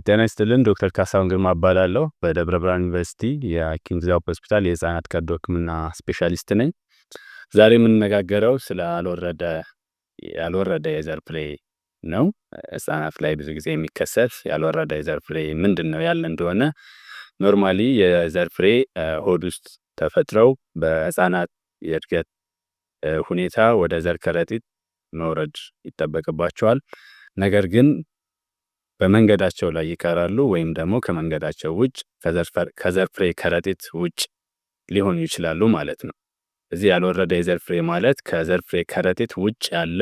ጤና ይስጥልን። ዶክተር ካሳሁን ግርማ እባላለሁ። በደብረ ብርሃን ዩኒቨርሲቲ የኪንግስ ሆስፒታል የህፃናት ቀዶ ህክምና ስፔሻሊስት ነኝ። ዛሬ የምንነጋገረው ስለ ያልወረደ የዘር ፍሬ ነው። ህፃናት ላይ ብዙ ጊዜ የሚከሰት ያልወረደ የዘር ፍሬ ምንድን ነው ያለ እንደሆነ፣ normally የዘር ፍሬ ሆድ ውስጥ ተፈጥረው በህፃናት የእድገት ሁኔታ ወደ ዘር ከረጢት መውረድ ይጠበቅባቸዋል። ነገር ግን በመንገዳቸው ላይ ይቀራሉ ወይም ደግሞ ከመንገዳቸው ውጭ፣ ከዘር ፍሬ ከረጢት ውጭ ሊሆኑ ይችላሉ ማለት ነው። እዚህ ያልወረደ የዘር ፍሬ ማለት ከዘር ፍሬ ከረጢት ውጭ ያለ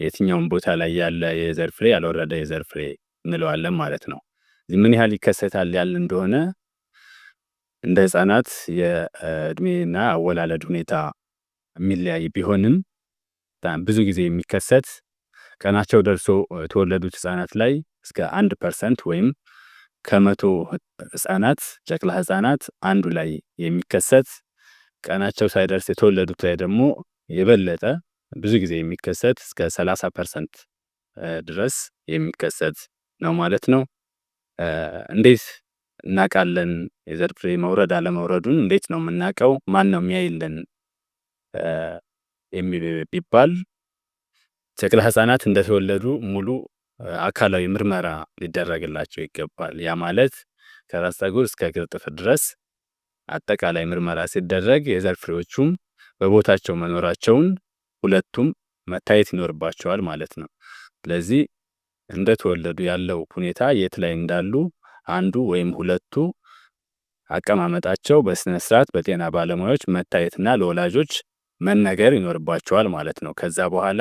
የትኛውም ቦታ ላይ ያለ የዘር ፍሬ ያልወረደ የዘር ፍሬ እንለዋለን ማለት ነው። እዚህ ምን ያህል ይከሰታል ያልን እንደሆነ፣ እንደ ህፃናት የእድሜና አወላለድ ሁኔታ የሚለያይ ቢሆንም፣ ብዙ ጊዜ የሚከሰት ቀናቸው ደርሶ የተወለዱት ህፃናት ላይ እስከ 1% ወይም ከ100 ህፃናት፣ ጨቅላ ህፃናት አንዱ ላይ የሚከሰት፣ ቀናቸው ሳይደርስ የተወለዱት ላይ ደግሞ የበለጠ ብዙ ጊዜ የሚከሰት እስከ 30% ድረስ የሚከሰት ነው ማለት ነው። እንዴት እናውቃለን? የዘር ፍሬ መውረድ አለመውረዱን እንዴት ነው የምናውቀው? ማን ነው የሚያይልን ቢባል፣ ጨቅላ ህፃናት እንደተወለዱ ሙሉ አካላዊ ምርመራ ሊደረግላቸው ይገባል። ያ ማለት ከራስ ፀጉር እስከ እግር ጥፍር ድረስ አጠቃላይ ምርመራ ሲደረግ የዘር ፍሬዎቹም በቦታቸው መኖራቸውን ሁለቱም መታየት ይኖርባቸዋል ማለት ነው። ስለዚህ እንደተወለዱ ያለው ሁኔታ የት ላይ እንዳሉ አንዱ ወይም ሁለቱ አቀማመጣቸው በስነ ስርዓት በጤና ባለሙያዎች መታየትና ለወላጆች መነገር ይኖርባቸዋል ማለት ነው። ከዛ በኋላ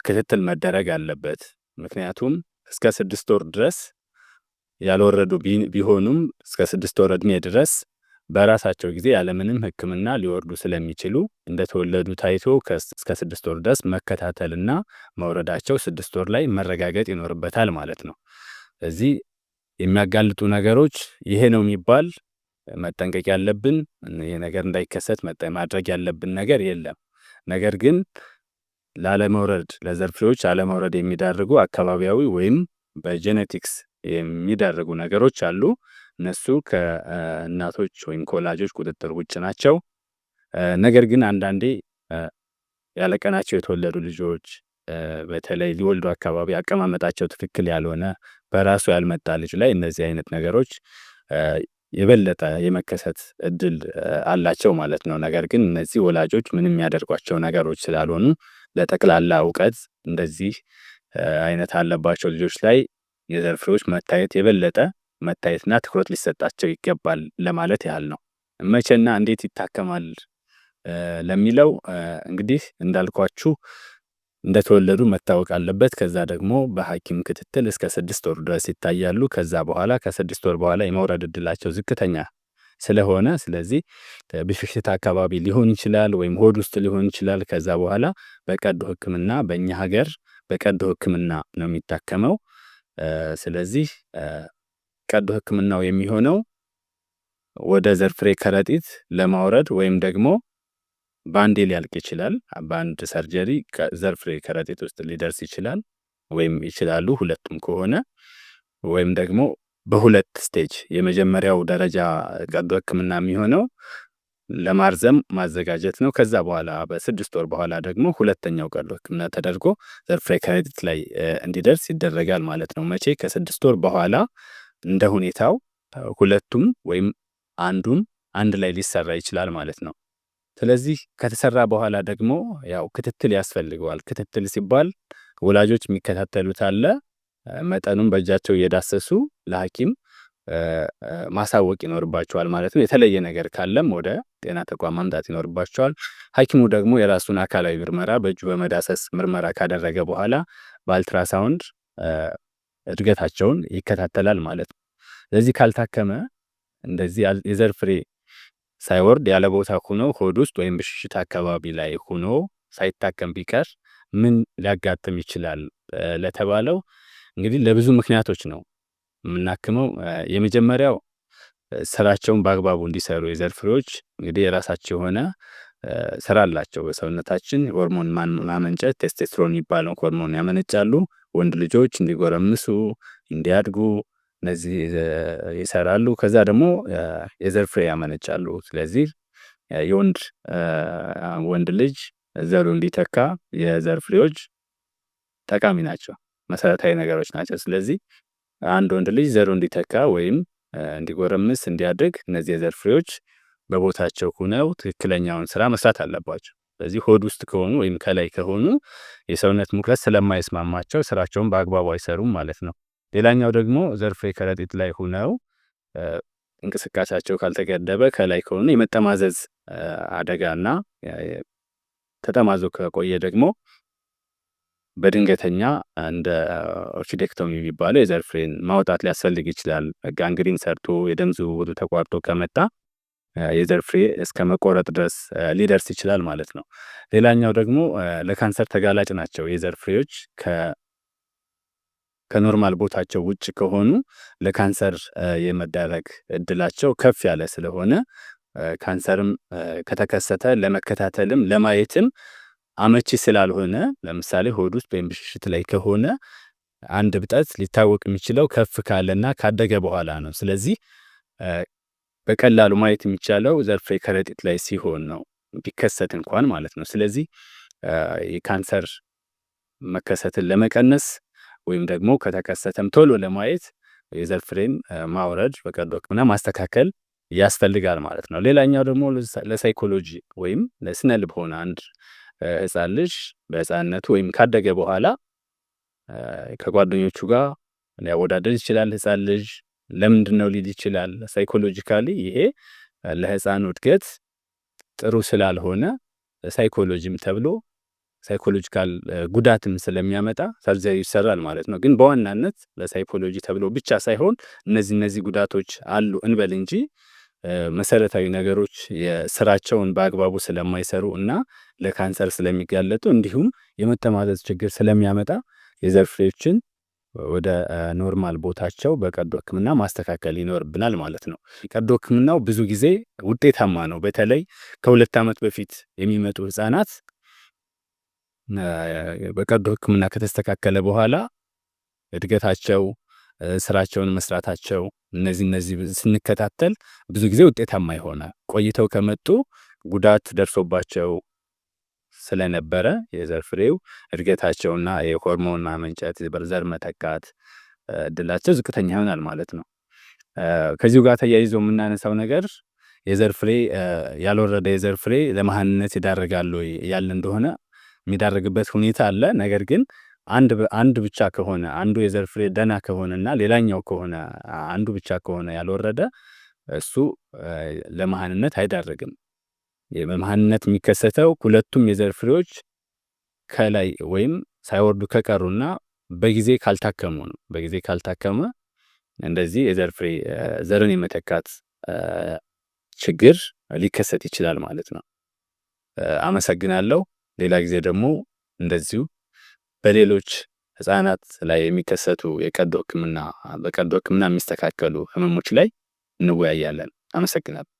ክትትል መደረግ አለበት። ምክንያቱም እስከ 6 ወር ድረስ ያልወረዱ ቢሆኑም፣ እስከ 6 ወር ዕድሜ ድረስ በራሳቸው ጊዜ ያለምንም ሕክምና ሊወርዱ ስለሚችሉ፣ እንደተወለዱ ታይቶ እስከ 6 ወር ድረስ መከታተልና መውረዳቸው 6 ወር ላይ መረጋገጥ ይኖርበታል ማለት ነው። እዚህ የሚያጋልጡ ነገሮች ይሄ ነው የሚባል፣ መጠንቀቅ ያለብን፣ ይሄ ነገር እንዳይከሰት ማድረግ ያለብን ነገር የለም። ነገር ግን ላለመውረድ፣ ለዘር ፍሬዎች አለመውረድ የሚዳርጉ አካባቢያዊ ወይም በ genetics የሚዳርጉ ነገሮች አሉ። እነሱ ከእናቶች ወይም ከወላጆች ቁጥጥር ውጭ ናቸው። ነገር ግን አንዳንዴ ያለቀናቸው የተወለዱ ልጆች፣ በተለይ ሊወልዱ አካባቢ አቀማመጣቸው ትክክል ያልሆነ፣ በራሱ ያልመጣ ልጅ ላይ እነዚህ አይነት ነገሮች የበለጠ የመከሰት እድል አላቸው ማለት ነው። ነገር ግን እነዚህ ወላጆች ምንም የሚያደርጓቸው ነገሮች ስላልሆኑ፣ ለጠቅላላ እውቀት እንደዚህ አይነት አለባቸው ልጆች ላይ የዘር ፍሬዎች መታየት፣ የበለጠ መታየትና ትኩረት ሊሰጣቸው ይገባል ለማለት ያህል ነው። መቼና እንዴት ይታከማል ለሚለው፣ እንግዲህ እንዳልኳችሁ እንደተወለዱ መታወቅ አለበት። ከዛ ደግሞ በሐኪም ክትትል እስከ 6 ወር ድረስ ይታያሉ። ከዛ በኋላ፣ ከ6 ወር በኋላ የመውረድ እድላቸው ዝቅተኛ ስለሆነ፣ ስለዚህ ብሽሽት አካባቢ ሊሆን ይችላል ወይም ሆድ ውስጥ ሊሆን ይችላል። ከዛ በኋላ በቀዶ ሕክምና፣ በእኛ ሀገር በቀዶ ሕክምና ነው የሚታከመው። ስለዚህ ቀዶ ሕክምናው የሚሆነው ወደ ዘር ፍሬ ከረጢት ለማውረድ ወይም ደግሞ በአንዴ ሊያልቅ ይችላል። በአንድ surgery ዘር ፍሬ ከረጢት ውስጥ ሊደርስ ይችላል ወይም ይችላሉ ሁለቱም ከሆነ፣ ወይም ደግሞ በሁለት stage፣ የመጀመሪያው ደረጃ ቀዶ ሕክምና የሚሆነው ለማርዘም ማዘጋጀት ነው። ከዛ በኋላ በ6 ወር በኋላ ደግሞ ሁለተኛው ቀዶ ሕክምና ተደርጎ ዘር ፍሬ ከረጢት ላይ እንዲደርስ ይደረጋል ማለት ነው። መቼ? ከ6 ወር በኋላ እንደ ሁኔታው ሁለቱም ወይም አንዱም አንድ ላይ ሊሰራ ይችላል ማለት ነው። ስለዚህ ከተሰራ በኋላ ደግሞ ያው ክትትል ያስፈልገዋል። ክትትል ሲባል ወላጆች የሚከታተሉት አለ። መጠኑን በእጃቸው እየዳሰሱ ለሐኪም ማሳወቅ ይኖርባቸዋል ማለት ነው። የተለየ ነገር ካለም ወደ ጤና ተቋም ማምጣት ይኖርባቸዋል። ሐኪሙ ደግሞ የራሱን አካላዊ ምርመራ በእጁ በመዳሰስ ምርመራ ካደረገ በኋላ በአልትራሳውንድ እድገታቸውን ይከታተላል ማለት ነው። ስለዚህ ካልታከመ፣ እንደዚህ የዘር ፍሬ ሳይወርድ ያለ ቦታ ሆኖ ሆድ ውስጥ ወይም ብሽሽት አካባቢ ላይ ሆኖ ሳይታከም ቢቀር ምን ሊያጋጥም ይችላል ለተባለው፣ እንግዲህ ለብዙ ምክንያቶች ነው የምናክመው። የመጀመሪያው ስራቸውን በአግባቡ እንዲሰሩ፣ የዘር ፍሬዎች እንግዲህ የራሳቸው የሆነ ስራ አላቸው። በሰውነታችን ሆርሞን ማመንጨት፣ ቴስቴስትሮን የሚባለው ሆርሞን ያመነጫሉ። ወንድ ልጆች እንዲጎረምሱ፣ እንዲያድጉ፣ እነዚህ ይሰራሉ። ከዛ ደግሞ የዘር ፍሬ ያመነጫሉ። ስለዚህ የወንድ ወንድ ልጅ ዘሩ እንዲተካ የዘር ፍሬዎች ጠቃሚ ናቸው፣ መሰረታዊ ነገሮች ናቸው። ስለዚህ አንድ ወንድ ልጅ ዘሩ እንዲተካ ወይም እንዲጎረምስ፣ እንዲያድግ እነዚህ የዘር ፍሬዎች በቦታቸው ሆነው ትክክለኛውን ስራ መስራት አለባቸው። ስለዚህ ሆድ ውስጥ ከሆኑ ወይም ከላይ ከሆኑ የሰውነት ሙቀት ስለማይስማማቸው ስራቸውን በአግባቡ አይሰሩም ማለት ነው። ሌላኛው ደግሞ ዘር ፍሬ ከረጢት ላይ ሆነው እንቅስቃሴያቸው ካልተገደበ ከላይ ከሆኑ የመጠማዘዝ አደጋና ተጠማዞ ከቆየ ደግሞ በድንገተኛ እንደ orchidectomy የሚባለው የዘር ፍሬን ማውጣት ሊያስፈልግ ይችላል። Gangrene ሰርቶ የደም ዝውውሩ ተቋርጦ ከመጣ የዘር ፍሬ እስከ መቆረጥ ድረስ ሊደርስ ይችላል ማለት ነው። ሌላኛው ደግሞ ለካንሰር ተጋላጭ ናቸው የዘር ፍሬዎች ከ normal ቦታቸው ውጭ ከሆኑ ለካንሰር የመዳረግ እድላቸው ከፍ ያለ ስለሆነ ካንሰርም ከተከሰተ ለመከታተልም ለማየትም አመቺ ስላልሆነ፣ ለምሳሌ ሆድ ውስጥ ወይም ብሽሽት ላይ ከሆነ አንድ እብጠት ሊታወቅ የሚችለው ከፍ ካለና ካደገ በኋላ ነው። ስለዚህ በቀላሉ ማየት የሚቻለው ዘር ፍሬ ከረጢት ላይ ሲሆን ነው፣ ቢከሰት እንኳን ማለት ነው። ስለዚህ የካንሰር መከሰትን ለመቀነስ ወይም ደግሞ ከተከሰተም ቶሎ ለማየት የዘር ፍሬን ማውረድ፣ በቀዶ ሕክምና ማስተካከል ያስፈልጋል ማለት ነው። ሌላኛው ደግሞ ለሳይኮሎጂ ወይም ለስነ ልቦና፣ አንድ ህፃን ልጅ በህፃንነቱ ወይም ካደገ በኋላ ከጓደኞቹ ጋር ሊያወዳደር ይችላል። ህፃን ልጅ ለምንድን ነው ሊል ይችላል። Psychologically ይሄ ለህፃኑ እድገት ጥሩ ስላልሆነ ሳይኮሎጂም ተብሎ psychological ጉዳትም ስለሚያመጣ surgery ይሰራል ማለት ነው። ግን በዋናነት ለሳይኮሎጂ ተብሎ ብቻ ሳይሆን እነዚህ ጉዳቶች አሉ እንበል እንጂ መሰረታዊ ነገሮች የስራቸውን በአግባቡ ስለማይሰሩ እና ለካንሰር ስለሚጋለጡ እንዲሁም የመጠማዘዝ ችግር ስለሚያመጣ የዘር ፍሬዎችን ወደ normal ቦታቸው በቀዶ ሕክምና ማስተካከል ይኖርብናል ማለት ነው። ቀዶ ሕክምናው ብዙ ጊዜ ውጤታማ ነው። በተለይ ከ2 ዓመት በፊት የሚመጡ ህጻናት በቀዶ ሕክምና ከተስተካከለ በኋላ እድገታቸው፣ ስራቸውን መስራታቸው እነዚህ ስንከታተል ብዙ ጊዜ ውጤታማ ይሆናል። ቆይተው ከመጡ ጉዳት ደርሶባቸው ስለነበረ የዘር ፍሬው እድገታቸውና የሆርሞን ማመንጨት፣ ዘር መተካት እድላቸው ዝቅተኛ ይሆናል ማለት ነው። ከዚሁ ጋር ተያይዞ የምናነሳው ነገር የዘር ፍሬ ያልወረደ የዘር ፍሬ ለመሃንነት ይዳርጋል ወይ ያለ እንደሆነ የሚዳርግበት ሁኔታ አለ። ነገር ግን አንድ ብቻ ከሆነ፣ አንዱ የዘር ፍሬ ደህና ከሆነና ሌላኛው ከሆነ፣ አንዱ ብቻ ከሆነ ያልወረደ እሱ ለመሃንነት አይዳርግም። የመሃንነት የሚከሰተው ሁለቱም የዘር ፍሬዎች ከላይ ወይም ሳይወርዱ ከቀሩና በጊዜ ካልታከሙ ነው። በጊዜ ካልታከመ እንደዚህ የዘር ፍሬ ዘርን የመተካት ችግር ሊከሰት ይችላል ማለት ነው። አመሰግናለሁ። ሌላ ጊዜ ደግሞ እንደዚሁ በሌሎች ህፃናት ላይ የሚከሰቱ የቀዶ ህክምና በቀዶ ህክምና የሚስተካከሉ ህመሞች ላይ እንወያያለን። አመሰግናለሁ።